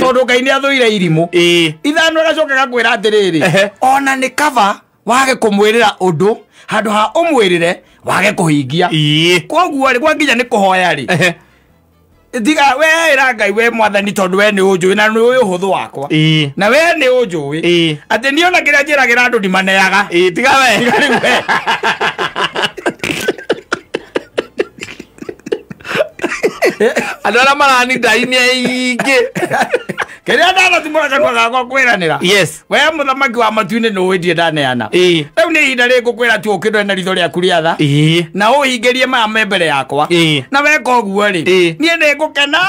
Tondũ Ngai nĩ athũire irimũ. 5 agacoka gakwĩra atĩrĩrĩ, ona nĩ kaba wage kũmwĩrĩra ũndũ handũ ha ũmwĩrĩre wage kũhingia. Koguo rĩ, gwakinya nĩ kũhoya rĩ, tiga we ĩra Ngai we mwathani tondũ we nĩ ũnjũĩ na nĩ ũĩ ũhũthũ wakwa. Na we nĩ ũnjũĩ atĩ niĩ ona kĩrĩa njĩragĩra andũ ndimaneaga. Tiga we. Tiga rĩu we. Andũ arĩa maranitha-inĩ aingĩ. Kĩrĩa ndanatumũra kanua gakwa kwĩranĩra. Yes. We mũthamaki wa matu-inĩ nĩ ũĩ ndirĩ ndaneana. Rĩu nĩ ihinda rĩngĩ ngũkwĩra tu ũkĩndore na ritho rĩaku rĩa tha. Na ũhingĩrie maya me mbere yakwa. Na weka ũguo rĩ, niĩ nĩ ngũkena.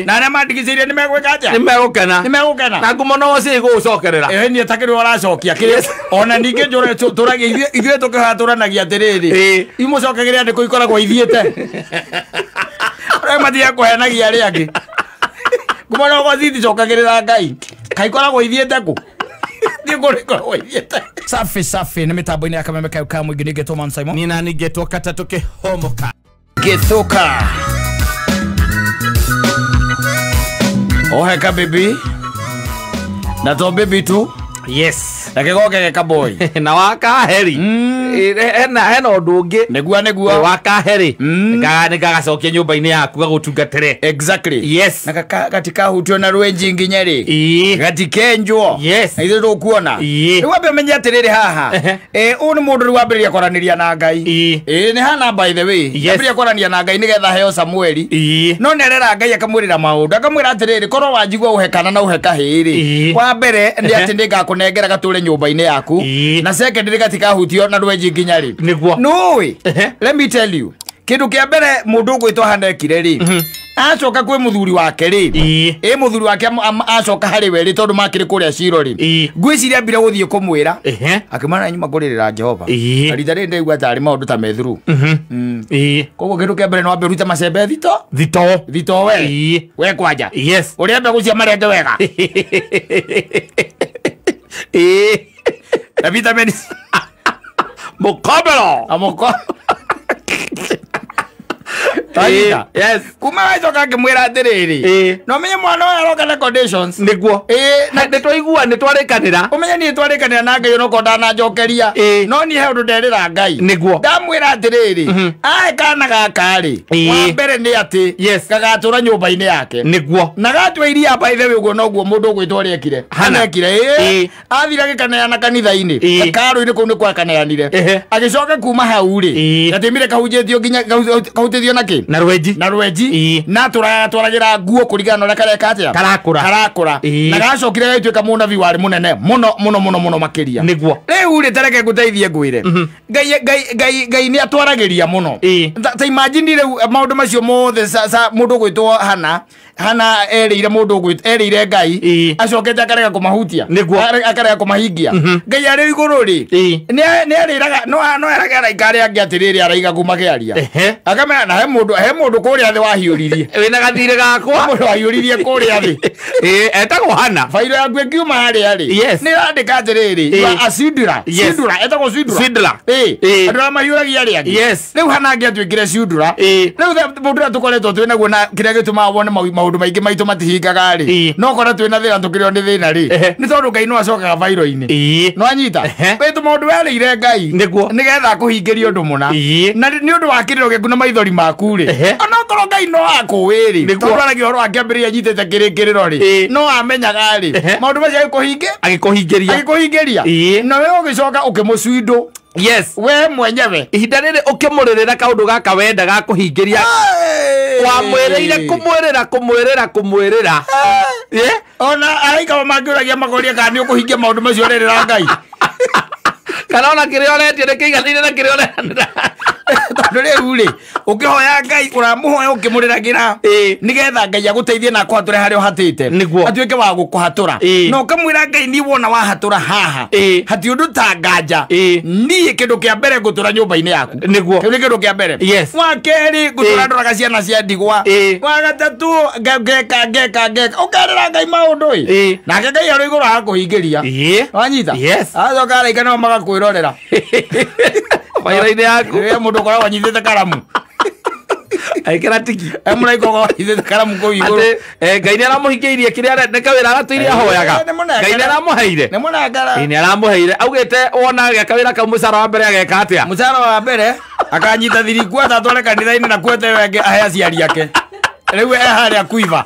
Na arĩa mandigicĩirie nĩ megwĩka atĩa? Nĩ megũkena. Nĩ megũkena. Na ngumo no cio igũgũcokerera. Niĩ ta kĩrĩa ũracokia kĩrĩa. Ona ningĩ njũre tũragia ithuĩ tũkĩhoya tũranagia atĩrĩrĩ. Imũcokagĩria nĩ kũ ikoragwo ithiĩte. Arĩa mathiaga kũhenagia arĩa angĩ. Ngumo no gũcithicokagĩrĩra Ngai. Kaikoragwo ithiĩte kũ? Thiĩ kũrĩa ikoragwo ithiĩte. Safi safi nĩ mĩtambo-inĩ ya Kameme Kayo ka Mũingĩ nĩngetwo Man Simon. Niĩ nani ngetwo Katatũ Kĩhomoka. Gĩthũka. Ohe kabibi. Na to bibi tu. Yes. Na kĩgoke gĩka boy. Na wakaheri. Hena ũndũ ũngĩ. Nĩguo nĩguo. Wakaheri. Nĩgagacokia nyũmba-inĩ yaku gagũtungatĩre. Exactly. Yes. Na gatikahutio na rwenji nginya rĩ. Gatikenjwo. Yes. Na ithuĩ tũkuona. Rĩu wambe ũmenye atĩrĩrĩ haha. Ũyũ nĩ mũndũ rĩu wambĩrĩria kwaranĩria na Ngai. Nĩ hana by the way. Ambĩrĩria kwaranĩria na Ngai nĩgetha aheo Samueli. No nĩ arera Ngai akamwĩrĩra maũndũ. Akamwĩra atĩrĩrĩ, korwo wanjigua ũhe kana na ũhe kahĩĩ rĩ. Wa mbere nĩ atĩ nĩngakũnengera gatũre nyũmba-inĩ yaku. Na second nĩ gatikahutio na rwenji nginya rĩ. Nĩguo. Nũĩ. Let me tell you. Kĩndũ kĩa mbere mũndũ ũgwĩtwo Hana ekire rĩ, acoka kwĩ mũthuri wake rĩ, mũthuri wake acoka harĩ we rĩ, tondũ makĩrĩ kũrĩa Shilo rĩ, ngwĩciria ambire gũthiĩ kũmwĩra, akĩmwĩra nyuma kũrĩrĩra Jehova. Na rita rĩrĩ ndaigua tarĩ maũndũ ta me through. Koguo kĩndũ kĩa mbere no wambe ũrute macembe thito. Thito. Thito we. We kwanja. Yes. Ũrĩa mbegũ cia marenge wega. Na vitamin C. Mũkomero. Amoko. Taita. Yes. Kuma wacoka ngĩmwĩra atĩrĩrĩ, no menye mwana ũyũ aroka na conditions. Nĩguo. Na nĩtwaigua nĩtwarĩkanĩra. Ũmenye niĩ twarĩkanĩra na Ngai onokorwo ndananjokeria. No niĩ he ũndũ nderĩra Ngai. Nĩguo. Ndamwĩra atĩrĩrĩ, ahe kana gaka rĩ, wa mbere nĩ atĩ gagatũra nyũmba-inĩ yake. Nĩguo. Na gatua iria by the way ũguo noguo mũndũ ũgwĩtwo ũrĩa ekire. Hana. Ekire. Athire agĩkaneana kanitha-inĩ. Karũ-inĩ kũu nĩkuo akaneanire. Agĩcoka kuma hau rĩ, gatimire kahunjĩtio nginya kahutĩtio na kĩ? Na rwenji. Na rwenji. Na tũratwaragĩra nguo kũringana na ũrĩa kareka atĩa? Karakũra. Karakũra. Na gacokire gagĩtuĩka mũnabii warĩ mũnene mũno mũno mũno mũno makĩria. Nĩguo. Rĩu rĩ, tareke ngũteithie ngwĩre. Ngai Ngai nĩ atwaragĩria mũno. Ta imagine rĩu maũndũ macio mothe mũndũ ũgwĩtwo Hana. Hana erĩire mũndũ ũgwĩtwo erĩire Ngai acokete akarega kũmahutia. Nĩguo. Akarega kũmahingia. Ngai arĩ igũrũ rĩ, nĩ arĩraga no eraga araika arĩa angĩ atĩrĩrĩ araiga kuma kĩaria. Akamera na he mũndũ kũrĩa thĩ wahiũririe. Wĩna gathirĩ gakwa. Mũndũ wahiũririe kũrĩa thĩ. Etagwo Hana. Bairo yaku ĩkiuma harĩa rĩ. Nĩ ĩrandĩka atĩrĩrĩ, a Sidra. Sidra, etagwo Sidra. Sidra. Andũ arĩa mahiũragia arĩa angĩ. Rĩu Hana angĩatuĩkire Sidra. Rĩu mũndũ ũrĩa tũkoretwo twĩ naguo na kĩrĩa gĩtũmaga wone maũndũ maingĩ maitũ matihingaga rĩ, no kora twĩna thĩna tũkĩrĩo nĩ thĩna rĩ, nĩ tondũ Ngai no acokaga bairo-inĩ. No anyita. Wĩtũ maũndũ werĩire Ngai. Nĩguo. Nĩgetha akũhingĩrie ũndũ mũna. Na nĩ ũndũ wa kĩrĩro gĩaku na maithori maku rĩ, onokorwo Ngai no akũĩ rĩ, tondũ aragia ũhoro wa kĩambĩrĩria anyitĩte kĩrĩkĩrĩro rĩ, no amenyaga rĩ, maũndũ macio agĩkũhingĩria. Agĩkũhingĩria. Na we ũgĩcoka ũkĩmũcindũ. Yes. We mwenyewe. Ihinda rĩrĩ ũkĩmũrĩrĩra kaũndũ gaka wendaga kũhingĩria. Wamwĩrĩire kũmwĩrĩra kũmwĩrĩra kũmwĩrĩra. Ona araika mangĩũragia makoria kana nĩ ũkũhingia maũndũ macio ũrerĩra Ngai. Kana ona kĩrĩa ũretia nĩ kĩiganĩire na kĩrĩa ũreranĩra. Tondũ rĩu rĩ, ũkĩhoya Ngai ũramũhoya ũkĩmũrĩragĩra nĩgetha Ngai agũteithie na akũhatũre harĩa ũhatĩte. Atuĩke wa gũkũhatũra. Na ũkamwĩra Ngai niĩ wona wahatũra haha. Hati ũndũ ta nganja. Niĩ kĩndũ kĩa mbere ngũtũra nyũmba-inĩ yaku. Nĩguo. Kĩu nĩ kĩndũ kĩa mbere. Wa kerĩ ngũtũra ndoraga ciana cia ndigwa. Wa gatatũ ngeka ngeka ngeka. Ũkerĩra Ngai maũndũ ĩ. Nake Ngai arĩ igũrũ agakũhingĩria. Wanyita? Acoka araika nao magakwĩrorera. Bairo-inĩ yaku. Rĩrĩa mũndũ ũkoragwo anyitĩte karamu. Aikira tiki. Mũraika ũgaithe karamu kũu igũrũ. Atĩ Ngai nĩ aramũhingĩirie kĩrĩa nĩ kawĩra aratũire ahoyaga. Ngai nĩ aramũheire. Nĩ mũnengera. Ngai nĩ aramũheire. Augĩte wona agĩa kawĩra kau mũcara wa mbere ageka atĩa? Mũcara wa mbere akanyita thiri kwata atware kanitha-inĩ na kwete ĩyo ĩngĩ ahe aciari ake. Rĩu e harĩa kuiva.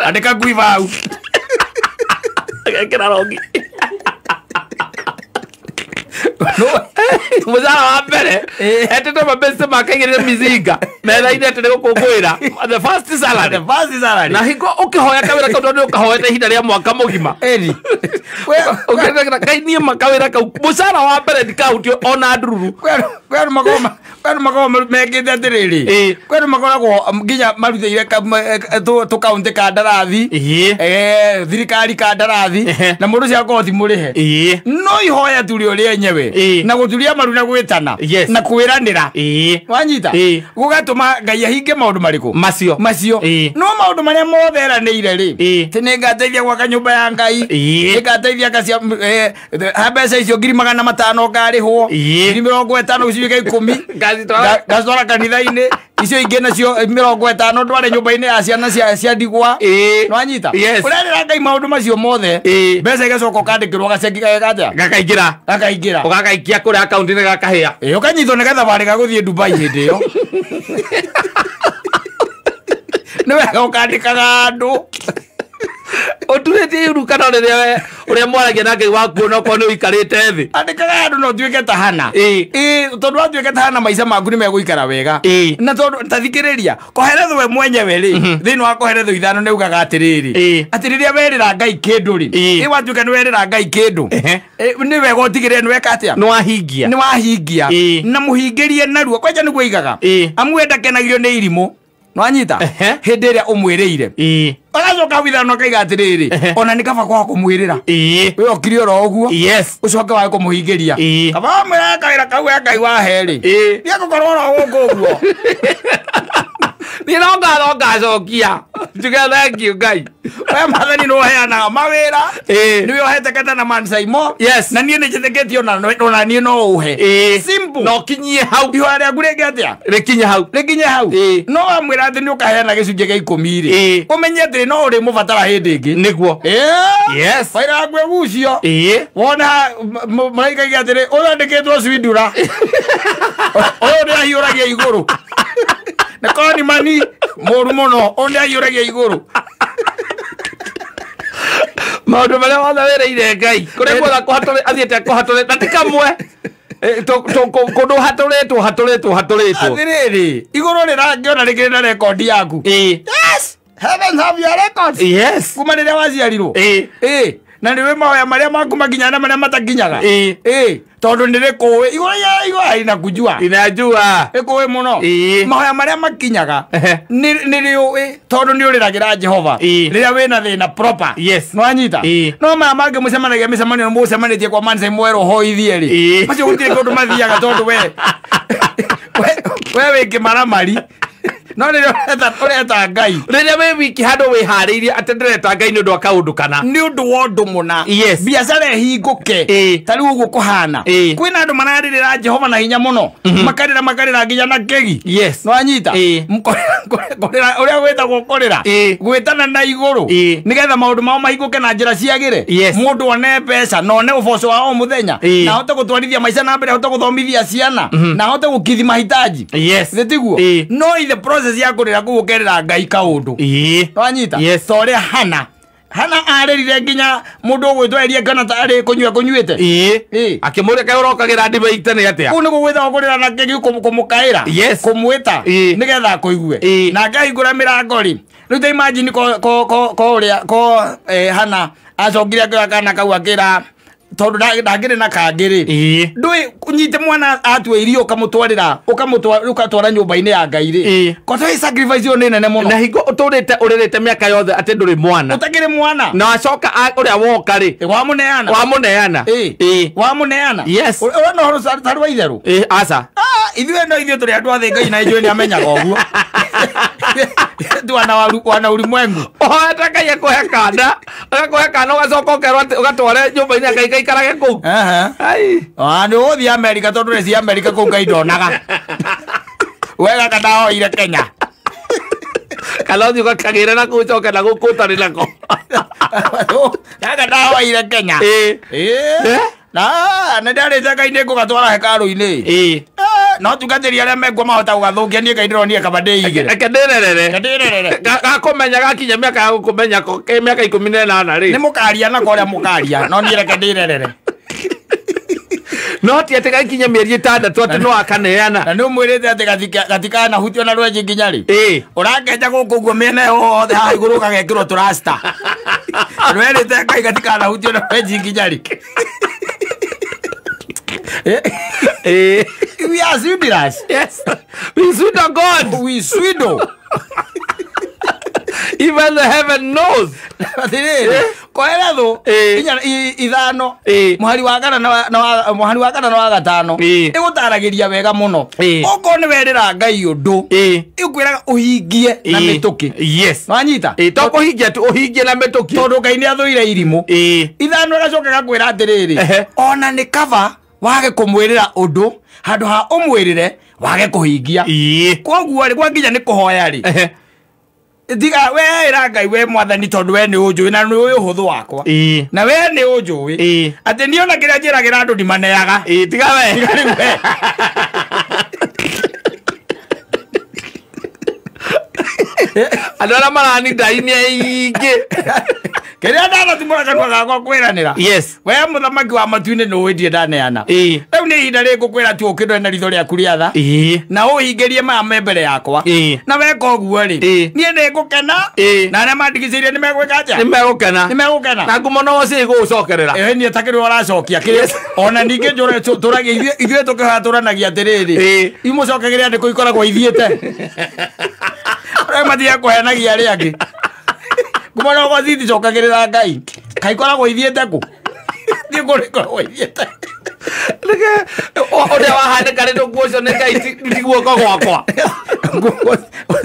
Andĩka kuiva hau. Agekĩra rongi. Mũcara wa mbere etete mabeste makaigĩrĩre mizinga metha-inĩ atĩ nĩ gũkũngũĩra the first salary. The first salary. Na hingo ũkĩhoya kawĩra kau tondũ nĩ ũkahoete ihinda rĩa mwaka mũgima. Ĩni. Ũkĩrĩra Ngai niĩ ma kawĩra kau mũcara wa mbere ndikahutio ona ndururu. Kwĩ andũ makoragwo mekĩte atĩrĩrĩ. Kwĩ andũ makoragwo nginya marutĩire tũkaũntĩ kandarathi. Thirikari kandarathi na mũndũ ũcio akorwo ti mũrĩhe. No ihoya tu rĩo rĩenyewe na gũturia maru na gwĩtana na kwĩranĩra. Wanyita gũgatũma Ngai ahinge maũndũ marĩkũ macio macio. No maũndũ marĩa mothe eranĩire rĩ, atĩ nĩngateithia gwaka nyũmba ya Ngai, nĩngateithia ngacia ha mbeca icio 500,000 ngarĩhwo, 50,000 gĩcunjĩ kĩa 10 ngacitwara kanitha-inĩ, icio ingĩ nacio 50 ndware nyũmba-inĩ ya ciana cia ndigwa. Nĩwanyita? Ũrerĩra Ngai maũndũ macio mothe, mbeca igacoka ũkandĩkĩrwo gaceki gaka gakaingĩra gakaingĩra ũgagaikia kũrĩa akaunti-inĩ gakahĩa. Ũkanyitwo nĩ gathabarĩ ga gũthiĩ Dubai hĩndĩ ĩyo. Nĩ wega ũkandĩkaga andũ. Ũturĩtie iru kana rĩrĩa ũrĩa mwaragia na Ngai waku onokorwo nĩ ũikarĩte thĩ. Andĩkaga andũ na ũtuĩke ta Hana. Tondũ watuĩka ta Hana maica maku nĩ megũikara wega. Na tondũ ta thikĩrĩria, Koheretho we mwenyewe rĩ, thĩinĩ wa Koheretho 5 nĩ ugaga atĩrĩrĩ, atĩ rĩrĩa werĩra Ngai kĩndũ rĩ, ĩ watuĩka nĩ werĩra Ngai kĩndũ, nĩ wega ũtigĩrĩre nĩ weka atĩa? Nĩ wahingia. Nĩ wahingia. Na mũhingĩrie narua, kwanja nĩguo aigaga. Amu we ndakenagio nĩ irimũ. Nĩwanyita? Hĩndĩ ĩrĩa ũmwĩrĩire. Ũgacoka withano akaiga atĩrĩrĩ, ona nĩ kaba kwaga kũmwĩrĩra. We okire oro ũguo. Ũcoke wage kũmũhingĩria. Kaba wamwĩra kawĩra kau we Ngai wahe rĩ, nĩegũkorwo oro gũkũ ũguo. Niĩ no ngatho ngacokia. Njuge thank you Ngai. We Mwathani nĩ ũheanaga mawĩra. Nĩwe ũhete Kata na Mansaimo. Na niĩ nĩ njĩtĩkĩtie ona niĩ no ũhe. Simple. Na ũkinyie hau. Ihoya rĩaku rĩngĩ atĩa? Rĩkinye hau. Rĩkinye hau. No wamwĩra atĩ nĩ ũkaheana gĩcunjĩ gĩa 10 rĩ, ũmenye atĩ no ũrĩmũbatara hĩndĩ ĩngĩ. Nĩguo. Yes. Wĩra waku ĩgucio. Wona mũraika auga atĩrĩ, ũyũ andĩkĩtwo Swindura. Ũyũ nĩ ahiũragia igũrũ. Nĩ koni mani mũru mũno, ũyũ nĩ ahiũragia igũrũ. Maũndũ marĩa mothe wĩrĩire Ngai, kũrĩa guothe athiĩte akũhatũrĩte, na ti kamwe. Kũndũ hatũrĩtwo hatũrĩtwo hatũrĩtwo. Atĩrĩrĩ, igũrũ rĩrangĩona rĩkĩrĩ na rekondi yaku. Yes! Heavens have your records. Yes. Kuma rĩrĩa waciarirwo. Na nĩwe mahoya marĩa maku makinyaga na marĩa matakinyaga. Tondũ nĩ rĩkũĩ igũrũ ya igũrũ inakujua. Inajua. Rĩkũĩ mũno. Mahoya marĩa makinyaga nĩ rĩũĩ tondũ nĩ ũrĩragĩra Jehova rĩrĩa wĩna thĩna proper. Nĩwanyita? No maya mangĩ mũcemanagia mĩcemanio mũcemanĩtie kwa Mansa mwerũ hoithie rĩ, macio gũtirĩ kũndũ mathiaga tondũ we wĩ kĩmaramari. No rĩrĩa ũreta Ngai, rĩrĩa wĩ wiki handũ wĩharĩirie atĩ ndĩreta Ngai nĩ ũndũ wa kaũndũ kana nĩ ũndũ wa ũndũ mũna, biacara ĩhingũke ta rĩu ũguo kũhana. Kwĩna andũ mararĩrĩra Jehova na hinya mũno, makarĩra makarĩra nginya na kĩgi. Nĩwanyita? Kũrĩra ũrĩa gwĩtagwo kũrĩra, gwĩtana na igũrũ nĩgetha maũndũ mao mahingũke na njĩra ciagĩre, mũndũ one mbeca na one ũboco wa o mũthenya, na ahote gũtwarithia maica na mbere, ahote gũthomithia ciana, na ahote gũkithi mahitaji. Nĩ tiguo? No in the process ya kũrĩra kũu ũkerĩra Ngai kaũndũ. Nĩwanyita? Ta ũrĩa Hana Hana arĩrire nginya mũndũ ũgwĩtwo Elia kana ta arĩ kũnyua kũnyuĩte. Akĩmũria kaĩ ũrokagĩra ndibei tene atĩa? Kũu nĩguo gwĩtagwo kũrĩra na kĩgi kũmũkaĩra, kũmwĩta nĩgetha akũigue. Nake ahingũra mĩrango rĩ, rĩu ta imagine ko ũrĩa ko Hana acokire akĩoya kana kau akĩra tondũ ndangĩrĩ na kangĩ rĩ, ndũĩ ũnyite mwana atua irio ũkamũtwarĩra ũgatwara nyũmba-inĩ ya Ngai rĩ, koto ĩ sacrifice ĩyo nĩ nene mũno. Na hingo ũtũrĩte ũrĩrĩte mĩaka yothe atĩ ndũrĩ mwana, ũtakĩrĩ mwana, na wacoka ũrĩa woka rĩ, wamũneana wamũneana wamũneana. Yes. Ũrona ũhoro tarĩ wa itherũ? Aca. Ithuĩ no ithuĩ tũrĩ andũ a thĩ, Ngai na ithuĩ nĩ amenyaga ũguo. Wana wana ulimwengu. Ũhoete Ngai akũhe kana, agakũhe kana ũgacoka ũkerwo atĩ ũgatware nyũmba-inĩ ya Ngai gaikarage kũu. Nĩ ũgũthiĩ Amerika tondũ nĩ ci Amerika kũu Ngai ndonaga. Wega kadaoire Kenya. Kana ũthiĩ ũgakagĩre na kũu ũcoke na gũkũ ũtarĩ nako. Gaka ndahoire Kenya. Na nĩ ndarĩte Ngai nĩ ngũgatwara hekarũ-inĩ. No tungatĩri arĩa mekuo mahota gũgathũkia niĩ Ngai ndĩronire kaba ndĩigĩre. Reke ndĩrerere. Gakũmenya gakinya mĩaka ya gũkũmenya ke mĩaka 18 rĩ. Nĩ mũkaria nako ũrĩa mũkaria no niĩ reke ndĩrerere. No ti atĩ gakinya mĩeri 6 atĩ no akaneana. Na nĩ ũmwĩrĩte atĩ gatikanahutio na rwenji nginya rĩ. Ũrakenja gũkũ ũguo mĩena yothe haha igũrũ gagekĩrwo tũrasta. Nĩwerĩte Ngai gatikanahutio na rwenji nginya rĩ. We are swindlers. Yes. We swindle God. We swindle. Even the heaven knows. Koheretho inya ithano muhari wa kana na muhari wa kana na wa gatano igutaragiria wega muno. Okorwo ni werira Ngai undu ikwiraga uhingie na mituki. Yes. Wanyita? To kuhingia tu uhingie na mituki. Tondu Ngai ni athuire irimu. Ithano agacoka gakwira atiriri ona ni kaba wage kumwirira undu handu ha umwirire wage kuhingia. Koguo ri gwakinya ni kuhoya ri. Tiga we ira Ngai we mwathani tondu we ni unjui na ni uyu huthu wakwa. Na we ni unjui ati ni ona kiria njiragira andu ndimaneaga. Tiga we. Tiga riu we. Andu aria marani ni aingĩ. Kiria ndanatumũra kanua gakwa kwiranira. Yes. We muthamaki wa matu-inĩ nĩ ũĩ ndirĩ ndaneana. Rĩu nĩ ihinda rĩngũ kwĩra tu ũkĩndore na ritho rĩaku rĩa tha. Na ũhingĩrie maya me mbere yakwa. Na weka ũguo rĩ, niĩ nĩ ngũkena. Na arĩa mandigicĩirie nĩ megwĩka atĩa? Nĩ megũkena. Nĩ megũkena. Na ngumo no cigũgũcokerera. Ĩĩ niĩ ta kĩrĩa ũracokia kĩrĩa ona ningĩ njũre tũragia ithuĩ tũkĩhoya tũranagia atĩrĩrĩ. Imũcokagĩrĩra nĩ kũ ikoragwo ithiĩte. Arĩa mathiaga kũhenagia arĩa angĩ. Ngumo no gwacithi cokagĩrĩra Ngai. Kaikoragwo ithiĩte kũ? Thiĩ kũrĩa ikoragwo ithiĩte. Reke ũrĩa wahanĩka rĩ nguo ũcio nĩ Ngai ti guoko gwakwa.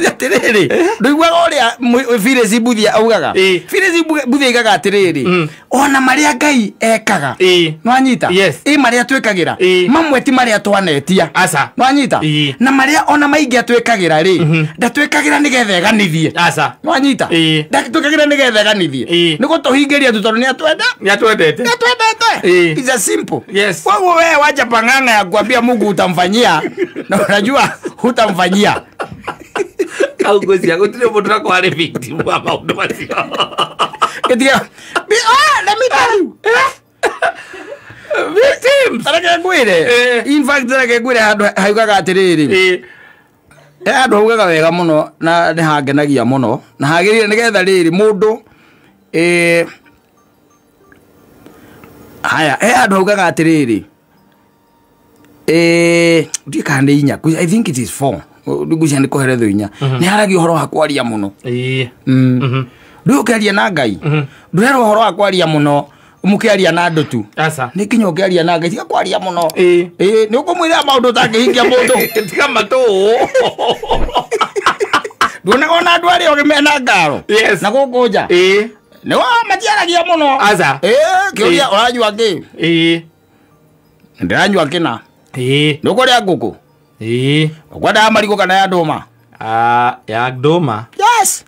Atĩrĩrĩ, ndũiguaga ũrĩa Phyllis Mbuthia augaga? Phyllis Mbuthia aigaga atĩrĩrĩ, ona marĩa Ngai ekaga. Nĩwanyita? Ĩ marĩa twĩkagĩra. Mamwe ti marĩa twanetia. Aca. Nĩwanyita? Na marĩa ona maingĩ atwĩkagĩra rĩ, ndatwĩkagĩra nĩgetha eganithie. Aca. Nĩwanyita? Ndatwĩkagĩra nĩgetha eganithie. Nĩ gũtũhingĩria tu tondũ nĩatwenda. Nĩatwendete. Nĩatwendete. It's a simple. Yes. Koguo wewe wacha pang'ang'a ya kuambia Mungu utamfanyia na unajua hutamfanyia. Kau ngwĩciria gũtirĩ mũndũ ũrakorwo arĩ victim wa maũndũ macio. Gĩtiga. Let me tell you. Victims. Reke ngwĩre. In fact reke ngwĩre handũ haugaga atĩrĩrĩ. Handũ haugaga wega mũno na nĩ hangenagia mũno na hagĩrĩire nĩgetha rĩrĩ mũndũ haya handũ haugaga atĩrĩrĩ ndiĩ kana nĩ inya. I think it is 4. Ngwĩciria nĩ kũheretho inya. Nĩ haragia ũhoro wa kwaria mũno. Ndũĩ ũkĩaria na Ngai. Ndũrerwo ũhoro wa kwaria mũno mũkĩaria na andũ tu. Nĩ nginya ũkĩaria na Ngai tiga kwaria mũno. Nĩ ũkũmwĩra maũndũ ũtangĩhingia mũndũ. Tiga matũ. Nduonaga ona andũ arĩa ogĩ mena ngaro. Na gũkũ nja. Nĩ wa matiaragia mũno. Kĩũria ũranyua kĩ? Ndĩranyua kĩna. Nĩ ũkũrĩa ngũkũ? Ũkwendaga marigũ kana ya ndũma? Ya ndũma. Yes.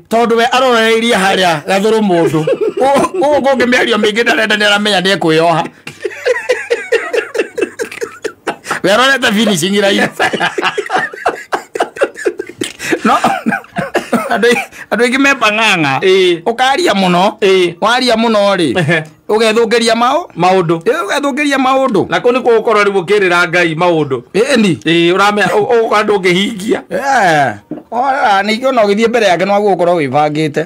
Tondũ we arorereirie harĩa gathũrũ mũndũ. Gũkũ kũngĩ mĩario mĩingĩ ndarenda nĩ aramenya nĩ ekwĩyoha. We arorete finishing line. No andũ aingĩ me pang'ang'a. Ũkaria mũno. Waria mũno rĩ, ũgethũkĩria maũndũ. Ũgethũkĩria maũndũ. Na kũu nĩkuo ũgũkorwo rĩu ũkĩrĩra Ngai maũndũ. Ĩni. Ũramenya ũgũkorwo ndũngĩhingia. Ora ningĩ ona ũgĩthiĩ mbere yake no gũkorwo wĩbangĩte.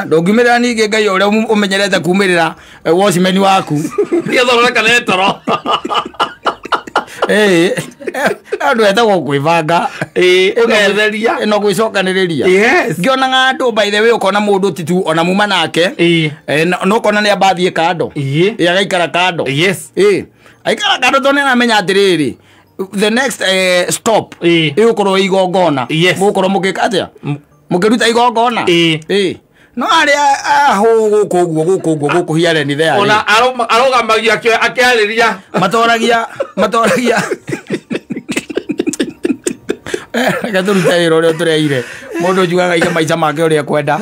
Ndũngiumĩrĩra ningĩ Ngai ũrĩa ũmenyerete kumĩrĩra watchman waku. Nĩgetha ũrore kana e toro. Andũ etagwo kwĩbanga. Ũgetheria. Ĩno gwĩcokanĩrĩria. Yes. Ngĩonaga andũ by the way ũkona mũndũ ti tu ona muma nake. No ũkona nĩ amba athiĩ kando. Agaikara kando. Yes. Aikara kando tondũ nĩaramenya atĩrĩrĩ, the next stop ĩgũkorwo igongona. Mũgũkorwo mũgĩka atĩa? Mũkĩruta igongona. No arĩa ahũ gũkũ ũguo gũkũ ũguo gũkũ here and there. Ona arũgamagia akĩarĩria. Matoragia Reke tũrute wĩra ũrĩa ũtũreire. Mũndũ njugaga aige maica make ũrĩa ekwenda.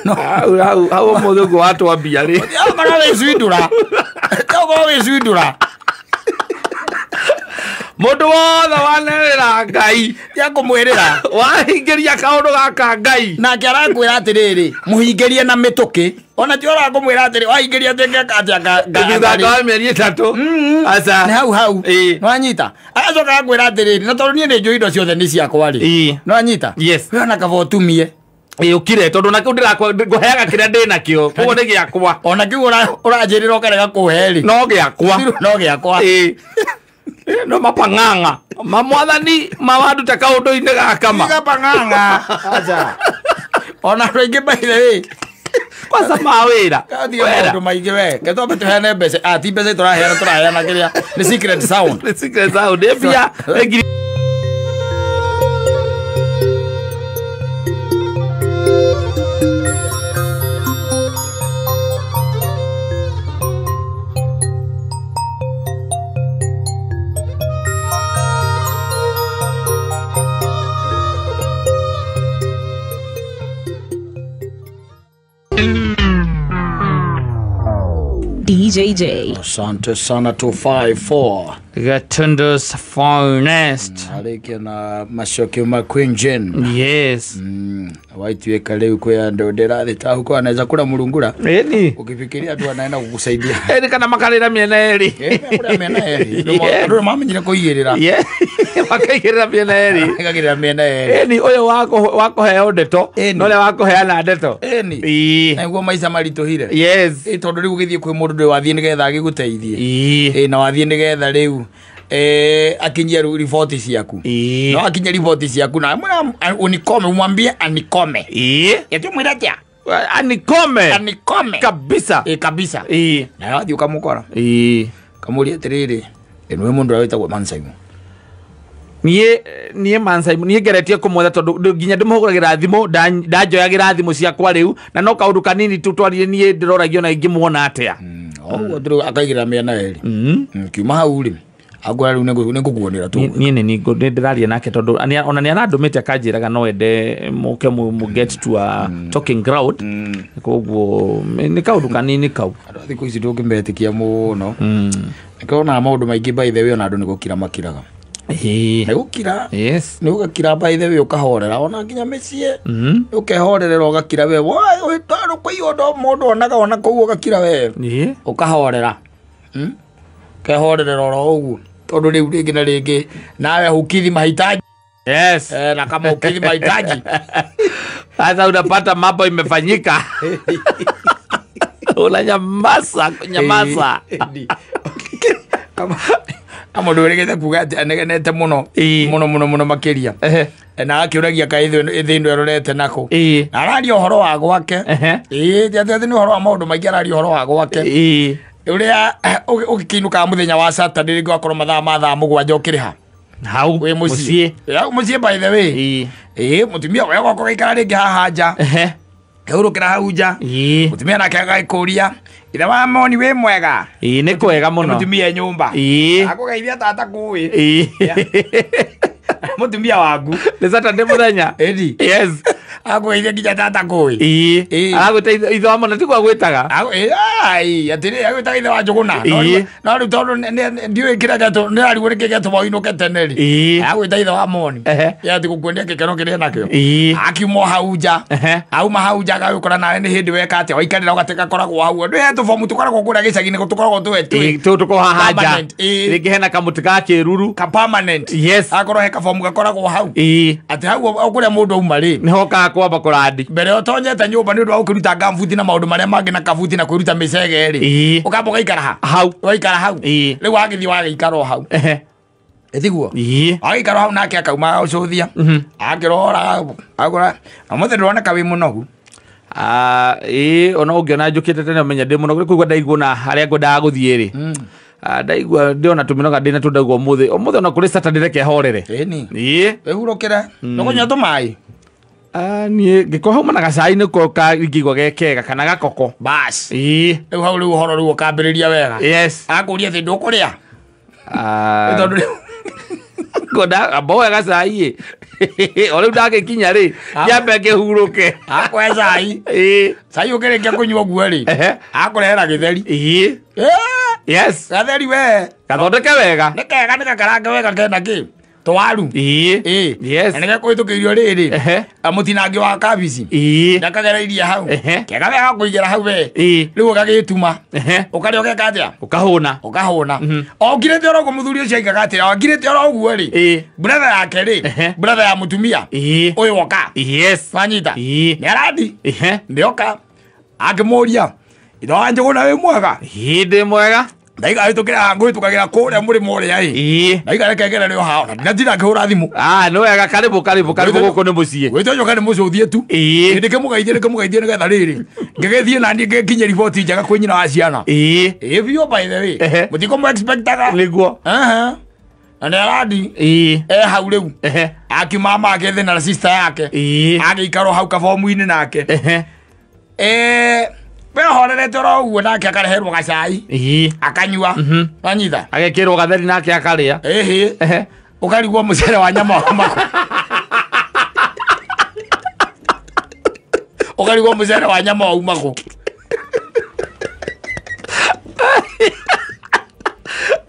No. Hau hau ũmũthĩ ũguo watwambia rĩ. Okorwo wĩ cwindũra. Okorwo wĩ cwindũra. Mũndũ wothe wanerera Ngai. Tia kũmwĩrĩra. Wahingĩria kaũndũ gaka Ngai. Nake arakwĩra atĩrĩrĩ, mũhingĩrie na mĩtũkĩ. Ona ti ũrakũmwĩra atĩrĩ, wahingĩria atĩ ngeka atĩa Thutha wa mĩeri 3. Aca. Nĩ hau hau. Ĩĩ. Nĩwanyita? Agacoka agakwĩra atĩrĩrĩ, na tondũ niĩ nĩ njũĩ indo ciothe nĩ ciakwa rĩ. Ĩĩ. Nĩwanyita? Yes. We ona kaba ũtumie. Ĩĩ ũkire tondũ nakĩo ndĩrakwa ngũheaga kĩrĩa ndĩ nakĩo. Koguo nĩ gĩakwa. Ona kĩu ũranjĩrĩra ũkarega kũhe rĩ. No gĩakwa. No gĩakwa. Ĩĩ. No mapang'ang'a. Mamwathani mawanduta kaũndũ-inĩ gaka ma. Tiga pang'ang'a. Aca. Ona andũ aingĩ by the way. Kwanza mawĩra. Tiga maũndũ maingĩ we. Ke twambe tũheane mbeca. Ah, ti mbeca tũraheana tũraheana kĩrĩa. Nĩ secret sound. Nĩ secret sound. Nĩ mbia. Nĩ ngiri. DJJ. Asante sana 254. Gatundu's finest. Arĩkia na macokio ma Queen Jane. Yes. Waituĩka rĩu kwĩ andũ ndĩrathĩ ta huko anaweza kula murungura. Ĩni. Ukifikiria tu anaenda kukusaidia. Ĩni kana makarĩra mĩena ĩrĩ. Kũrĩa mĩena ĩrĩ. Andũ mamenyire kũigĩrĩra. Yeah. Makaigĩrĩra mĩena ĩrĩ. Makaigĩrĩra mĩena ĩrĩ. Ĩni ũyũ wa kũheo ndeto. Na ũrĩa wa kũheana ndeto. Ĩni. Ĩĩ. Nĩguo maica maritũhire. Yes. Ĩ tondũ rĩu ũgĩthiĩ kwĩ mũndũ ndũĩ wathiĩ nĩgetha agĩgũteithie. Ĩĩ. Ĩ na wathiĩ nĩgetha rĩu akinyie riboti ciaku. No akinyie riboti ciaku na mwĩra unikome, umwambie anikome. Ĩĩ. Ĩtũmwĩra atĩa? Anikome. Anikome. Kabisa. Ĩ kabisa. Ĩĩ. Na wathiĩ ũkamũkora. Ĩĩ. Kamũria atĩrĩrĩ, ĩ nĩwe mũndũ ũrĩa wĩtagwo Mansaimu. Niĩ Mansaimu niĩ ngeretie kũmwetha tondũ nginya ndĩmũhũragĩra thimũ, ndanjoyagĩra thimũ ciakwa rĩu na no kaũndũ kanini tu twarire niĩ ndĩroragio na ingĩmuona atĩa. Ũguo ndĩrĩ akaigĩrĩra mĩena ĩrĩ. Kiuma hau rĩ, akwĩra rĩu nĩngũkuonera tu. Niĩ nĩ ndĩraria nake tondũ ona nĩ arandũmĩte akanjĩraga no ende mũke mũ get to a talking ground. Koguo nĩ kaũndũ kanini kau. Andũ a thikũ ici ndũngĩmetĩkia mũno. Nĩkĩo maũndũ maingĩ by the way ona andũ nĩ gũkira makiraga. Nĩ gũkira. Yes. Nĩ ũgakira by the way ũkahorera ona nginya mĩciĩ. Ũkehorerera ũgakira we. Woi kwĩ ũndũ mũndũ onaga ona kũu ũgakira we. Ũkahorera. Kehorerera oro ũguo. Tondũ rĩu rĩngĩ na rĩngĩ nawe hukithi mahitaji. Yes. Na kama hukithi mahitaji. Sasa unapata mambo imefanyika. Unanyamaza, kunyamaza. Kama mũndũ wĩrĩgĩte kuga atĩ anegenete mũno mũno mũno mũno makĩria. Na akĩũragia kaĩ thĩ ĩno ĩrorete nakũ. Na araria ũhoro wa gwake. Ĩĩ, ti atĩ nĩ ũhoro wa maũndũ maingĩ, araria ũhoro wa gwake. Ũrĩa ũgĩkĩinũkaga mũthenya wa Saturday rĩngĩ wakorwo mathaa ma thaa 7 ũkĩrĩha. Hau wĩ mũciĩ. Hau mũciĩ by the way. Ĩĩ, mũtumia we agoka gaikara rĩngĩ haha nja. Kehurũkĩra hau nja. Mũtumia nake agagĩkũria, ithe wa Moni wĩ mwega? Ĩĩ, nĩ kwega mũno. Mũtumia e nyũmba. Ĩĩ. Akũgeithia tata kũĩ. Ĩĩ. Mũtumia waku. Nĩ Saturday mũthenya. Ĩni. Yes. Akũgeithia nginya tata kũĩ. Ĩĩ. Aragwĩta ithe wa Moni tiguo agwĩtaga. Ai, atĩrĩ agwĩtaga ithe wa Njũgũna. No rĩu tondũ ndiũĩ kĩrĩa nĩararigwo nĩkĩ gĩatũma ũinũke tene rĩ. Agwĩta ithe wa Moni. Ye atĩ gũkuonia gĩkeno kĩrĩa enakĩo. Akiuma o hau nja. Auma hau nja agagĩkora nawe nĩ hĩndĩ weka atĩa waikarĩra ũgatĩ gakoragwo hau. Ndũĩ he tũbomu tũkoragwo kũrĩa gĩcagi-inĩ tũkoragwo tũhetwo. Tũkoragwo haha nja. Rĩngĩ hena kamũtĩ ga kĩruru. Ka permanent. Yes. Akorwo he kabomu gakoragwo hau. Atĩ hau o kũrĩa mũndũ auma rĩ. Nĩho okaga kwamba kũrandi. Mbere ũtonyete nyũmba nĩ ũndũ wa gũkĩruta gambuti na maũndũ marĩa mangĩ na kabuti na kwĩruta mĩcege rĩ. Ũkamba ũgaikara ha? Hau. Ũgaikara hau. Rĩu wagĩthiĩ wagĩikara o hau. Ĩtiguo? Wagĩikara hau nake akauma agagũcũthia. Akĩrora akora ũmũthĩ ndũroneka wĩ mũnogu. Ĩĩ, ona ũngĩona njũkĩte tene ũmenye ndĩ mũnogu. Rĩu kũigua ndaigua na harĩa ngwendaga gũthiĩ rĩ. Ndaigua ndĩona tũmĩnoga ndĩna tũ ndaigua ũmũthĩ. Ũmũthĩ ona kũrĩ Saturday reke horere. Ĩni. Ĩĩ. Wĩhurũkĩre. Ndũkũnyua tũmaĩ? Niĩ ngĩkorwo hauma na gacai nĩko ingĩigua ge kega kana gakoko. Bas. Ĩĩ. Rĩu hau rĩu ũhoro rĩu ũkambĩrĩria wega. Yes. Akũria atĩ ndũkũrĩa? Tondũ rĩu Ngoda amboe gacai ĩ. O rĩu ndagĩkinya rĩ, nyambe ngĩhurũke. Akũhe cai. Ĩ. Cai ũkĩrĩkia kũnyua ũguo rĩ, akũrehera gĩtheri. Ĩ. Yes. Gatheri we. Gathondeke wega. Nĩ kega, nĩ gakarange wega kena kĩ? Twaru. Ĩ. Ĩ. Yes. Na nĩgekũhĩtũkĩirio rĩrĩ. Mũtinangi wa kabici. Ndakagereirie hau. Kega wega kũigĩra hau we. Ĩ. Rĩu ũgagĩtuma. Ũkarĩa ũgeka atĩa? Ũkahũna. Ũkahũna. O ngirĩte oro ũguo mũthuri ũcio aigaga atĩrĩ, o ngirĩte oro ũguo rĩ. Brother yake rĩ, brother ya mũtumia. Ũyũ woka. Yes. Wanyita. Ĩ. Nĩ arandi. Nĩoka. Akĩmũria, ithe wa Njũgũna wĩ mwega? Ĩ, ndĩ mwega. Ndaiga hĩtũkĩra ngũhĩtũkagĩra kũrĩa mũrĩmo ũrĩa ĩ. Ĩ. Ndaiga reke ngerere o haha. Na ndinatinda ngĩhũra thimũ. Ah, nĩ wega, karibu karibu karibu gũkũ nĩ mũciĩ. Gwĩtwo njoka nĩ mũciĩ ũthiĩ tu. Ĩ. Ndĩkĩmũgeithie ndĩkĩmũgeithie nĩgetha rĩrĩ. Ngĩgĩthiĩ na niĩ ngĩkinye riboti njega kwĩ nyina wa ciana. Ĩ. Ĩ biũ by the way. Mũtikũmũ expectaga. Nĩguo. Aha. Na nĩ arandi. Ĩ. E hau rĩu. Akiuma make thĩ na sister yake. Ĩ. Agĩikara o hau kabomu-inĩ nake. We horerete oro ũguo nake akareherwo gacai. Ĩ. Akanyua. Wanyita. Agekĩrwo gatheri nake akarĩa. Ĩhĩ. Ũkarigwo mũcere wa nyama wa mako. Ũkarigwo mũcere wa nyama wa uma kũ.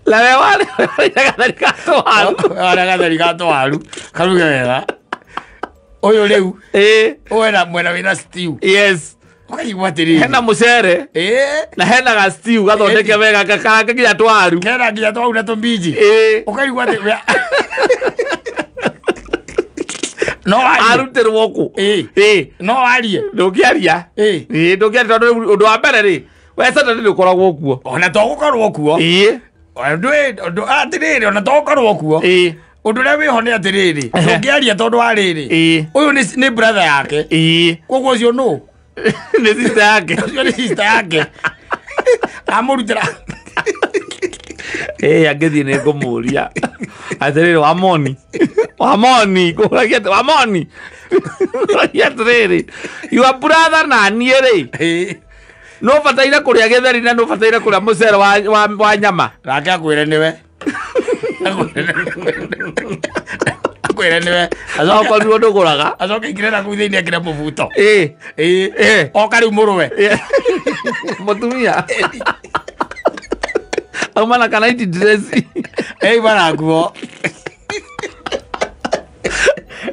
Na we warĩ gatheri ka twaru. Warĩ gatheri ka twaru. Karuge wega. Ũyũ rĩu. Ĩ. Wena mwena wĩna stew. Yes. Ũkaigua atĩrĩrĩ. Hena mũcere. Ĩ. Na hena ga stew gathondeke wega gakarange nginya twaru. Kena nginya twaru na tũmbinji. Ĩ. Ũkaigua atĩ no warie. Arutĩrwo kũ? Ĩ. Ĩ. No warie. Ndũngĩaria. Ĩ. Ĩ, ndũngĩaria tondũ rĩu ũndũ wa mbere rĩ, we Saturday ndũkoragwo kuo. Ona to gũkorwo kuo. Ĩ. Ũndũ atĩrĩrĩ, ona to gũkorwo kuo. Ĩ. Ũndũ ũrĩa wĩho nĩ atĩrĩrĩ, ndũngĩaria tondũ wa rĩrĩ. Ĩ. Ũyũ nĩ brother yake. Ĩ. Koguo ũcio nũ? Nĩ sister yake. Ũcio nĩ sister yake. Amũrutĩra. Ĩ, angĩthiĩ nĩ ngũmũria. Atĩrĩrĩ, Wamoni. Wamoni, ngũragia atĩ Wamoni. Ngũragia atĩrĩrĩ, your brother na niĩ rĩ, Ĩ. no bataire kũrĩa gĩtheri na no bataire kũrĩa mũcere wa nyama. Nake akwĩre nĩwe. Akwĩre nĩwe. Okorirwo ndũgũraga. Acoke aingĩre na kũu thĩinĩ ekĩre mũbuto. Ĩ. Ĩ. Ĩ. Oka rĩu mũrũwe. Mũtumia. Auma na kana iti dress. Ĩ bara nguo.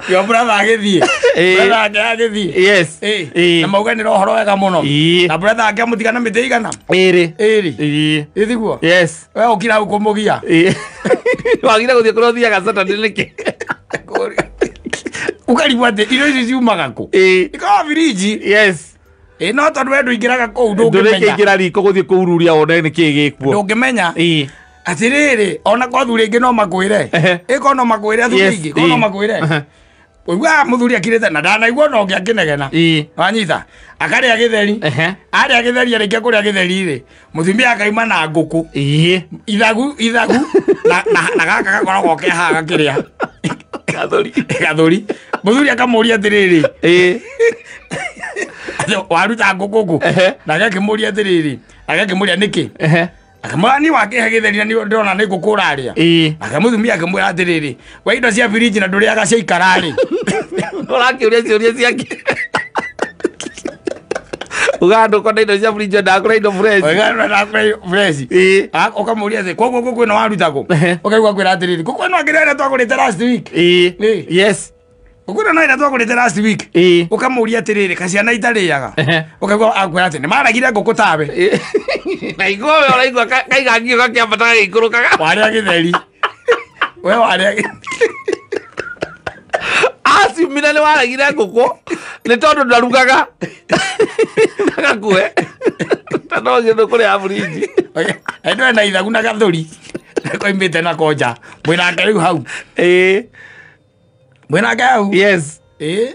Your brother agĩthiĩ. Ĩ. Brother ake agĩthiĩ. Yes. Ĩ. Ĩ. Na mauganĩra ũhoro wega mũno. Ĩ. Na brother ake amũtiga na mĩtĩ igana. Ĩrĩ. Ĩrĩ. Ĩ. Ĩthiguo. Yes. We ũkira hau kũmũgia. Ĩ. Wagire gũthiĩ kũrĩa ũthiaga Saturday nĩkĩ? Ũkarigwo atĩ irio ici ciumaga kũ? Ĩ. Ikoragwo birinji. Yes. Ĩ no tondũ we ndũingĩraga kũu ndũngĩmenya. Ndũrĩkĩingĩra riko gũthiĩ kũhururia wone nĩkĩĩ gĩkuo. Ndũngĩmenya. Ĩ. Atĩrĩrĩ, ona kwa athuri aingĩ no makwĩre. Ĩkorwo no makwĩre athuri aingĩ, korwo no makwĩre. Ũiguaga mũthuri akirĩte na ndanaigua ona ũngĩ akĩnegena. Ĩ. Wanyita. Akarĩa gĩtheri. Arĩa gĩtheri arĩkia kũrĩa gĩtheri rĩ, mũtumia akauma na ngũkũ. Ĩ. Ithagu, ithagu na gaka gakoragwo ke haha gakĩrĩa. Gathũri. Gathũri. Mũthuri akamũria atĩrĩrĩ. Ĩ. Waruta ngũkũ kũ? Nake akĩmũria atĩrĩrĩ. Nake akĩmũria nĩkĩ? Akamwĩra niĩ wakĩhe gĩtheri na niĩ ndĩrona nĩ ngũkũ ũrarĩa. Ĩ. Nake mũtumia akĩmwĩra atĩrĩrĩ, we indo cia birinji na ndũrĩaga ciaikara rĩ. Ũrakĩũria ciũria ciake. Ugaga ndũkona indo cia birinji ndakũrĩa indo fresh. Ugaga ndakũrĩa fresh. Ĩ. Ũkamũria atĩ koguo ngũkũ ĩno waruta kũ? Ũkaigua akwĩra atĩrĩrĩ, ngũkũ ĩno akĩrĩa ĩrĩa twagũrĩte last week. Ĩ. Ĩ. Yes. Ngũkũ ĩno no ĩrĩa twagũrĩte last week. Ĩ. Ũkamũria atĩrĩrĩ, kaciana itarĩaga. Ũkaigua akwĩra atĩ nĩmaregire ngũkũ tawe. Na igua we ũraigua kaigangio gakĩambata gagĩikũrũkaga. Warĩa gĩtheri. We warĩa gĩtheri. Aciumire nĩ waregire ngũkũ nĩ tondũ ndarugaga. Ndagakue. Tondũ ũcio ndũkũrĩa burinji. Andũ ena ithagu na gathũri. Koimĩte na konja. Mwĩnake rĩu hau. Ĩ. Mwĩnake hau. Yes. Ĩ.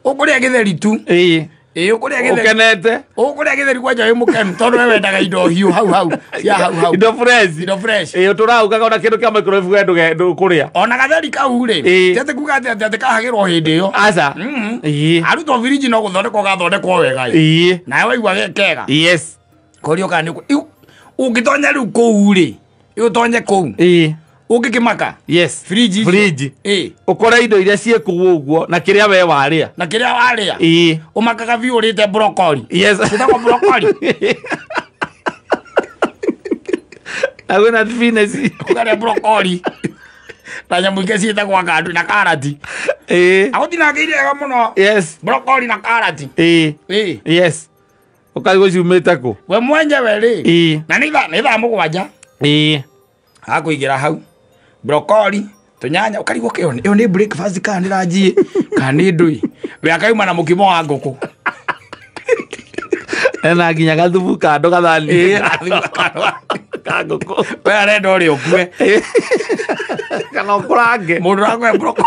Ũkũrĩa gĩtheri tu. Ĩ. Ĩ, ũkũrĩa gĩtheri. Ũkenete. Ũkũrĩa gĩtheri kwanja wĩ mũkenu tondũ we wendaga indo hiũ hau hau. Cia hau hau. Indo fresh. Indo fresh. Ĩ, ũtũraugaga ona kĩndũ kĩa microwave we ndũkũrĩa. Ona gatheri kau rĩ, Ĩ. ti atĩ kuga atĩ kahagĩrwo hĩndĩ ĩyo. Aca. Ĩ. Arutwo birinji no gũthondekwo gathondekwo wega ĩ. Ĩ. Nawe waigua ge kega. Yes. Korio kana nĩ ũngĩtonya rĩu kũu rĩ, ũtonye kũu. Ĩ. Ũngĩkĩmaka? Yes. Fridge. Fridge. Ĩĩ. Ũkore indo iria ciĩ kũu ũguo na kĩrĩa we warĩa. Na kĩrĩa warĩa. Ĩĩ. Ũmakaga biũ ũrĩte broccoli. Yes. Ciĩtagwo broccoli. Na kwĩna spinach. Ũkarĩa broccoli. Na nyamũ ingĩ ciĩtagwo kandu na karati. Ĩĩ. Agũtinangĩirie wega mũno. Yes. Broccoli na karati. Ĩĩ. Ĩĩ. Yes. Ũkarigwo ciumĩte kũ? We mwenyewe rĩ. Ĩĩ. Na nĩ thaa 7. Ĩĩ. Akũigĩra hau broccoli tũnyanya ũkarigwo kĩo ĩyo nĩ breakfast kana nĩ ranji kana nĩ ndũi. We akauma na mũkimo wa ngũkũ. Ena nginya gathubu kando gathani. Ĩĩ, gathubu kando ka ngũkũ. We arenda ũrĩa ũkue. Kana ũkũrange. Mũndũ ũrakũhe broccoli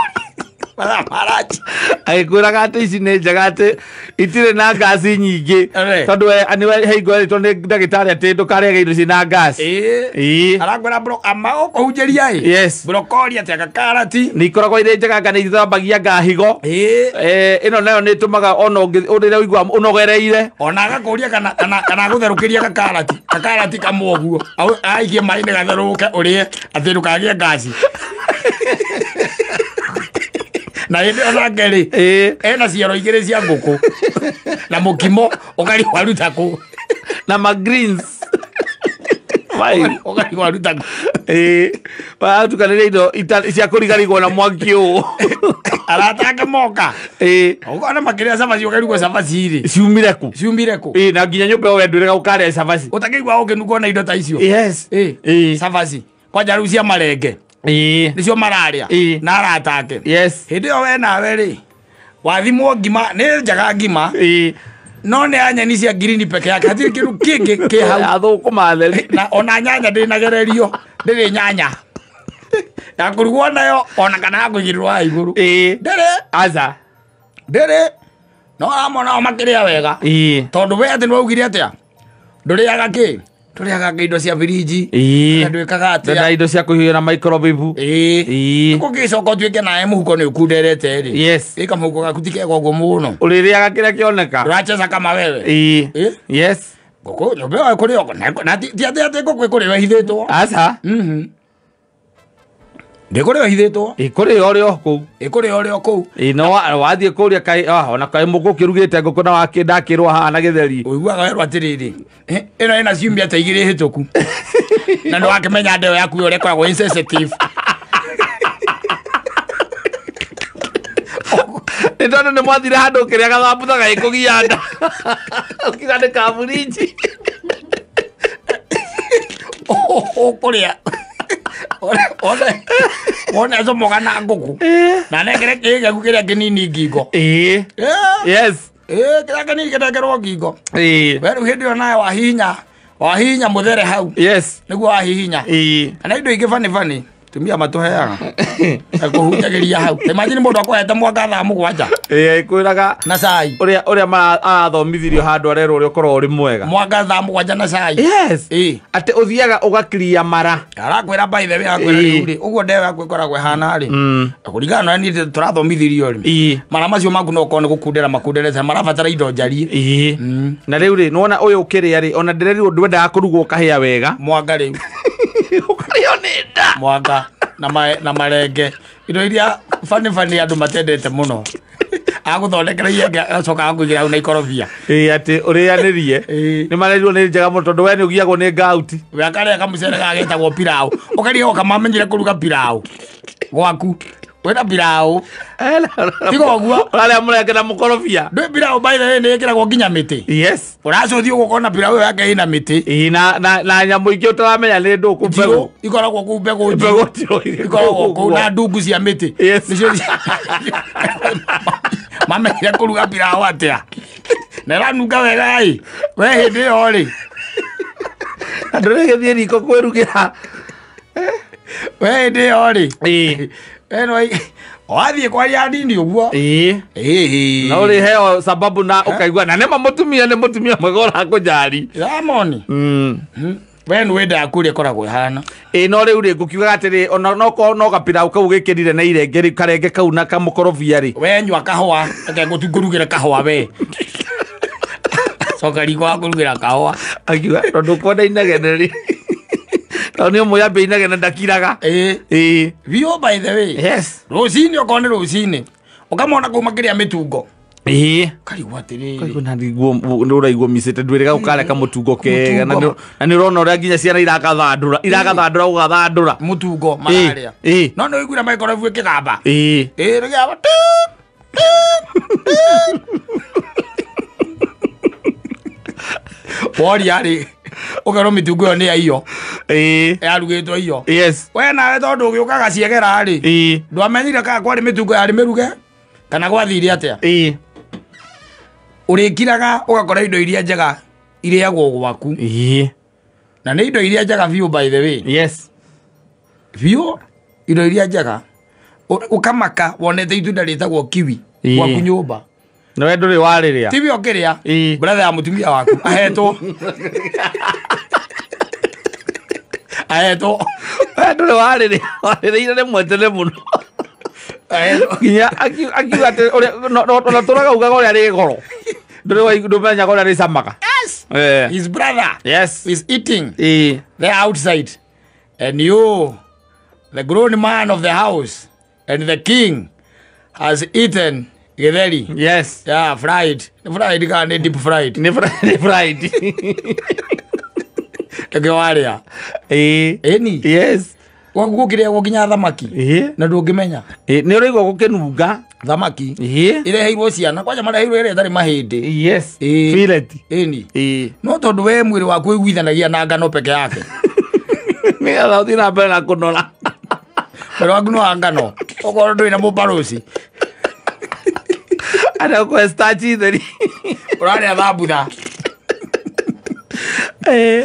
mathaa ma ranji. Agĩkwĩraga atĩ ici nĩ njega atĩ itirĩ na ngasi nyingĩ. Tondũ we nĩwe hingo erĩtwo nĩ ndagĩtarĩ atĩ ndũkarĩage indo ciĩna ngasi. Ĩĩ. Arakwĩra ama ũkũhunjĩria ĩ. Yes. Broccoli atĩ gakarati. Nĩ ikoragwo irĩ njega nga nĩ ithambagia ngahigo. Ĩĩ. Ĩno nayo nĩ ĩtũmaga ona ũrĩa ũigua ũnogereire. Ona agakũria kana agũtherũkĩria gakarati. Gakarati kamwe ũguo. Aikie maĩ-inĩ gatherũke ũrĩe atĩ ndũkagĩe ngasi. Na hĩndĩ ĩyo nake rĩ, ena ciero igĩrĩ cia ngũkũ na mũkimo ũkarigwo aruta kũ. Na ma greens. Ũkarigwo aruta kũ. Ĩĩ. Watukanĩria indo cia kũrigarigwo na mwaki ũũ. Arata ake moka. Ĩĩ. Ũkona makĩrĩa cabaci ũkarigwo cabaci rĩ. Ciumire kũ? Ciumire kũ? Ĩĩ, na nginya nyũmba ĩyo we ndwĩrĩga ũkarĩa cabaci. Ũtakĩigua ũkĩnungwo na indo ta icio. Yes. Ĩĩ. Ĩĩ. Cabaci. Kwanja rĩu cia marenge. Ĩĩ. Nĩcio mararĩa. Ĩĩ. Na arata ake. Yes. Hĩndĩ ĩyo we nawe rĩ, wathimwo ngima nĩ njega ngima. Ĩĩ. No nĩ ya nyeni cia ngirini peke yake hatirĩ kĩndũ kĩngĩ kĩ hau. Athũkũma theri. Na ona nyanya ndĩnagererio ndĩrĩ nyanya ya kũrugwo nayo ona kana ya kũigĩrĩrwo haha igũrũ. Ĩĩ. Ndĩrĩ. Aca. Ndĩrĩ. No ũramona o makĩrĩa wega. Ĩĩ. Tondũ we atĩ nĩwaugire atĩa? Ndũrĩaga kĩ? Tũrĩaga indo cia firiji. Ĩĩ. Ndwĩkaga atĩa? Na indo cia kũhiũhia na microwave. Ĩĩ. Ĩĩ. Gũgĩcoka ũtuĩke nawe mũhuko nĩ ũkunderete rĩ. Yes. Ĩka mũhuko gaku ti kega ũguo mũno. Ũrĩrĩaga kĩrĩa kĩoneka. Ũracheza kama wewe. Ĩĩ. Ĩĩ. Yes. Ngũkũ nyũmba ĩyo ĩkũrĩo na ti atĩ ngũkũ ĩkũrĩo ĩhithĩtwo. Aca. Ndĩkũrĩo ĩhithĩtwo. Ĩkũrĩo ũrĩ o kũu. Ĩkũrĩo ũrĩ o kũu. Ĩĩ, no wathiĩ kũrĩa kaĩ ona kaĩ mũkũ ũkĩrugĩte ngũkũ na ndakĩrwo haha na gĩtheri. Ũiguaga werwo atĩrĩrĩ, ĩno ĩna ciumia ta igĩrĩ hĩtũku. Na nĩ wakĩmenya ndeo yaku ũrĩa ĩkoragwo ĩ sensitive. Nĩ tondũ nĩ mwathire handũ ũkĩrĩa gathambutha gagĩkũgia nda. Ũkiuga nĩ ka burinji. Ũkũrĩa. Wone acomoka na ngũkũ. Na nengere kĩĩ gĩaku kĩrĩa kĩnini ngingo. Ĩĩ. Yes. Ĩĩ, kĩrĩa kĩnini kĩnengerwo ngingo. Ĩĩ. We rĩu hĩndĩ ĩyo nawe wahihinya mũthere hau. Yes. Nĩguo wahihinya. Ĩĩ. Kana indo ingĩ bani bani. Tumia matũheaga. Ekũhunjagĩria hau. Imagine mũndũ akũhete mwanga thaa 7. Ĩĩ, ĩkwĩraga na cai. Ũrĩa arathomithirio handũ arerwo ũrĩa ũkoragwo ũrĩ mwega. Mwanga thaa 7 na cai. Yes. Ĩĩ. Atĩ ũthiaga ũgakiria mara. Arakwĩra by the way akwĩra rĩu rĩ, ũguo ndeo yaku ĩkoragwo ĩhana rĩ. Kũringana na niĩ tũrathomithirio rĩ. Ĩĩ. Mara macio maku no ũkorwo nĩ gũkundera makunderete marabatara indo njariĩ. Ĩĩ. Na rĩu rĩ, nĩwona ũyũ ũkĩrĩa rĩ, ona ndĩrerirwo ndwendaga kũrugwo ũkahĩa wega. Mwanga rĩu. Ũkarĩo nĩ nda. Mwanga na marenge. Indo iria bani bani andũ matendete mũno. Agũthondekera iria agacoka agakũigĩra hau na ikorobia. Ĩĩ, atĩ ũrĩanĩrie. Nĩ marerirwo nĩ njega mũno tondũ we nĩ ũgiagwo nĩ ngauti. We akarĩa kamũcere gagetagwo pilau. Ũkarigwo kamamenyire kũruga pilau. Gwaku. Wĩna pilau. Tiga ũguo. Ũrarĩa mũrenge na mũkorobia. Ndũĩ pilau by the way nĩ ĩkĩragwo nginya mĩtĩ. Yes. Ũracũthi ũguo ũkona pilau ĩyo yake ĩna mĩtĩ. Ĩĩ, na nyamũ ingĩ ũtaramenya nĩ ndũ kũ mbegũ. Ikoragwo kũu mbegũ njirũ. Mbegũ njirũ Ikoragwo kũu na ndungu cia mĩtĩ. Yes. Nĩcio mamenyire kũruga pilau atĩa. Na ĩranunga wega ĩ. We hĩndĩ ĩyo rĩ. Andũ rĩgĩthiĩ riko kwĩrugĩra. We hĩndĩ ĩyo rĩ. Ĩĩ. Wathiĩ kwaria ndini ũguo. Ĩĩ. Ĩĩ. Na ũrĩheo sababu na ũkaigua na nĩma mũtumia nĩ mũtumia mwega ũrakũnjari. Ramoni. We nĩ wendaga kũrĩa ĩkoragwo ĩhana. Ĩĩ, no rĩu rĩ ngũkiugaga atĩrĩ ona no gapilau kau gĩkĩrire na irenge rĩ karenge kau na kamũkorobia rĩ. We nyua kahũa, reke ngũrugĩre kahũa we. Coka riko wa kũrugĩra kahũa. Akiuga tondũ kwenda inegene rĩ. Tondũ nĩ ũmũyambia inegene ndakiraga. Ĩĩ. Ĩĩ. Biũ by the way. Yes. Rũcinĩ okorwo nĩ rũcinĩ ũkamona kũu makĩrĩa mĩtungo. Ĩĩ. Karigwo atĩrĩrĩ. Kaigua na niguo nĩ ũraigua micĩte ndwĩrĩga gũkarĩa kamũtungo kega na Mũtungo. nĩ ũrona ũrĩa nginya ciana irakathandũra iragathandũra gũgathandũra. Mũtungo mararĩa. Ĩĩ. No nĩ ũiguire microwave ĩkĩgamba. Ĩĩ. Ĩĩ rĩgamba. Woria rĩ ũkerwo mĩtungo ĩyo nĩ ya iyo. Ĩĩ. Yarugĩtwo iyo. Yes. We nawe tondũ ũgĩũka gaciegera rĩ. Ĩĩ. Ndwamenyire kana kwarĩ mĩtungo yarĩ mĩruge kana gwathire atĩa. Ĩĩ. Ũrĩkiraga ũgakora indo iria njega irĩagwo gwaku. Ĩĩ. Na nĩ indo iria njega biũ by the way. Yes. Biũ indo iria njega. Ũkamaka wonete itunda rĩtagwo kiwi Ĩĩ. gwaku nyũmba. Na we ndũrĩ warĩrĩa. Tiwe ũkĩrĩa. Ĩĩ. Brother ya mũtumia waku ahetwo. Ahetwo. We ndũrĩ warĩrĩa. Warĩrĩire rĩmwe tene mũno. Ahetwo. Nginya akiuga atĩ ona tũraga ugaga ũrĩa rĩ goro. Ndũrĩ ndũmenyaga ũrĩa rĩcamaga. Yes. Eh. His brother Yes. is eating Ĩĩ. there outside. And you, the grown man of the house and the king, has eaten githeri. Yes. Yeah, fried. Fried kana nĩ deep fried. Nĩ fried. Nĩkĩo warĩa. Ĩĩ. Ĩni. Yes. Gwaku gũkĩrĩagwo nginya thamaki. Ĩĩ. Na ndũngĩmenya. Ĩĩ, nĩ ũraigua gũkĩnunga. Thamaki. Ĩĩ. Ireheirwo ciana kwanja mareheirwo ĩrĩa ĩtarĩ mahĩndĩ. Yes. Ĩĩ. Fillet. Ĩni. Ĩĩ. No tondũ we mwĩrĩ waku ũiguithanagia na ngano peke yake. Nĩgetha ũthiĩ na mbere na kũnora. Mwĩrĩ waku nĩ wa ngano. Okorwo ndũrĩ na mũbarũci. Arĩa ũkũhe starch theri. Ũrarĩa thambutha. Ĩĩ.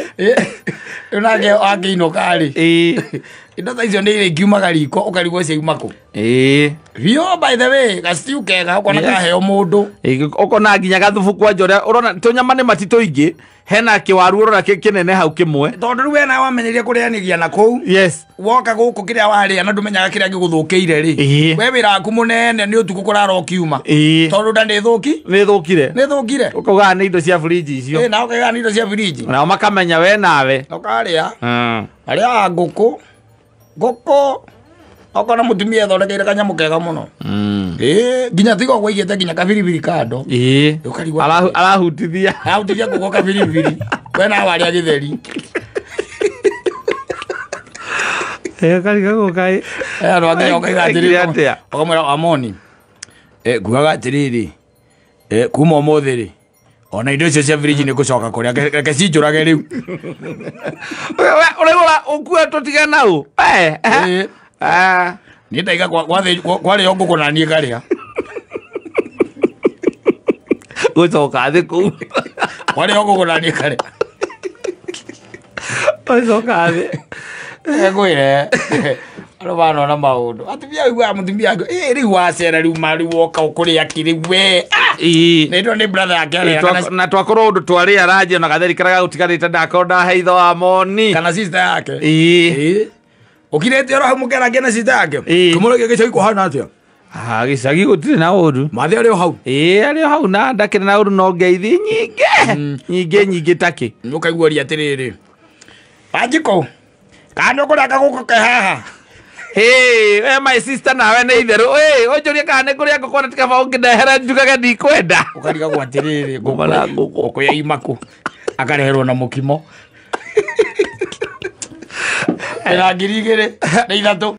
Rĩu nake akĩinũka rĩ. Ĩĩ. Indo ta icio nĩ iria ingiumaga riko ũkarigwo ciauma kũ. Ĩĩ. Biũ by the way, gastew kega ũkona Yes. kaheo mũndũ. Ĩĩ, ũkona nginya gathubu kwanja ũrĩa ũrona tũnyama nĩ matitũ ingĩ hena kĩwaru ũrona kĩnene hau kĩmwe. Tondũ rĩu we nawe wamenyerie kũrĩanĩria na kũu. Yes. Woka gũkũ kĩrĩa warĩa na ndũmenyaga kĩrĩa gĩgũthũkĩire rĩ. Ĩĩ. We wĩra waku mũnene nĩ ũtukũ kũrara ũkiuma. Ĩĩ. Tondũ nda nĩ thũki. Nĩ thũkire. Nĩ thũkire. Ũkaugaga nĩ indo cia fridge icio. Ĩĩ, na ũkaugaga nĩ indo cia fridge. Nao makamenya we nawe. Na ũkarĩa. Arĩaga ngũkũ. Ngũkũ. Okona mũtumia ethondekeire kanyamũ kega mũno. Ĩĩ, nginya tiga ũguo aigĩte nginya kabiribiri kando. Ĩĩ. Ũkarigwo Arahutithia. Arahutithia ngũkũ kabiribiri. We nawe warĩa gĩtheri. Ĩĩ, karigagwo kaĩ. Andũ angĩ ũkaiga Ekire atĩrĩrĩ. atĩa? Ũkamwĩra Amoni. Ngugaga atĩrĩrĩ. Kuma ũmũthĩ rĩ. Ona indo icio cia fridge nĩ ngũcoka kũrĩa. Reke cinjũrage rĩu. Ũraigua ũkue tũtige nau. Ĩĩ. Niĩ ndaiga kwarĩo ngũkũ na niĩ ngarĩa. Gũcoka thĩ kũu. Kwarĩo ngũkũ na niĩ ngarĩa. Gũcoka thĩ. Ngwĩre. Andũ manona maũndũ. Atumia aiguaga mũtumia akiuga, ĩĩ rĩu wacera rĩu ma rĩu woka ũkũrĩa kĩ rĩu we. Ĩĩ. Nĩ ndona nĩ brother yake arĩa Na twakorwo ũndũ twarĩa ranji ona gatheri karĩa gagũtigarĩte ndakorwo ndahe itho wa moni. kana sister yake. Ĩĩ. Ĩĩ. Ũkirĩte oro hau mũkeragia na sister yake. Ĩĩ. Kĩmũragia gĩcagi kũhana atĩa? Gĩcagi gũtirĩ na ũru. Mathĩ arĩ o hau. Ĩĩ, arĩ o hau na ndakĩrĩ na ũru no ngeithi nyingĩ. Nyingĩ nyingĩ takĩ. Ũkaigua ũria atĩrĩrĩ. Wanjikũ, kana nĩ ũkũrĩa kagũkũ ke haha? Hey, we my sister nawe nĩ itherũ. Ĩĩ, ũnjũrie kana nĩ kũrĩa ngũkũ na ti kaba ũngĩndehera njugage ndikwenda. Ũkarigagwo atĩrĩrĩ, Ngũma na ngũkũ. ngũkũ yaima kũ? Akareherwo na mũkimo. Ĩna 2,000 na 3.